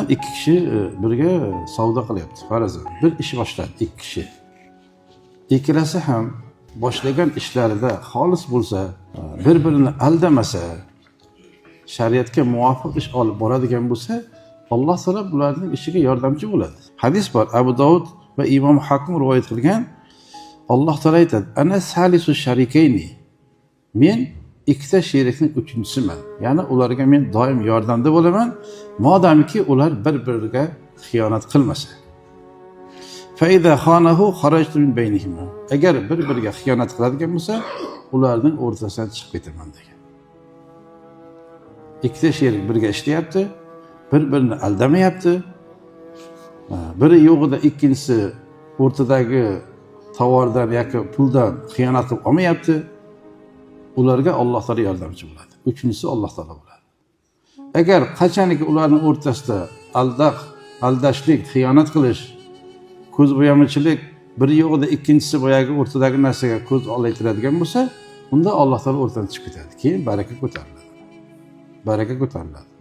Masalan, ikki kishi birga savdo qilyapti, farazan bir ish boshladi ikki kishi. Ikkalasi ham boshlagan ishlarida xolis bo'lsa, bir birini aldamasa, shariatga muvofiq ish olib boradigan bo'lsa, Alloh taolo bularning ishiga yordamchi bo'ladi. Hadis bor, Abu Dovud va Imom Hakim rivoyat qilgan. Alloh taolo aytadi: "Ana salisu sharikayni", men ikkita sherikning uchinchisiman, ya'ni ularga men doim yordamda bo'laman, modomiki ular bir biriga xiyonat qilmasa. Faida xonahu xarajtu min baynihima. Agar bir biriga xiyonat qiladigan bo'lsa, ularning o'rtasidan chiqib ketaman, degan. Ikkita sherik birga ishlayapti, bir birini aldamayapti, biri yo'g'ida ikkinchisi o'rtadagi tovardan yoki puldan xiyonat qilib olmayapti, ularga Alloh taolo yordamchi bo'ladi. Uchinchisi Alloh taolo bo'ladi. Agar qachoniki ularning o'rtasida aldashlik, xiyonat qilish, ko'z bo'yamachilik, biri yo'g'ida ikkinchisi boyagi o'rtadagi narsaga ko'z olaytiradigan bo'lsa, unda Alloh taolo o'rtadan chiqib ketadi. Keyin baraka ko'tariladi, baraka ko'tariladi.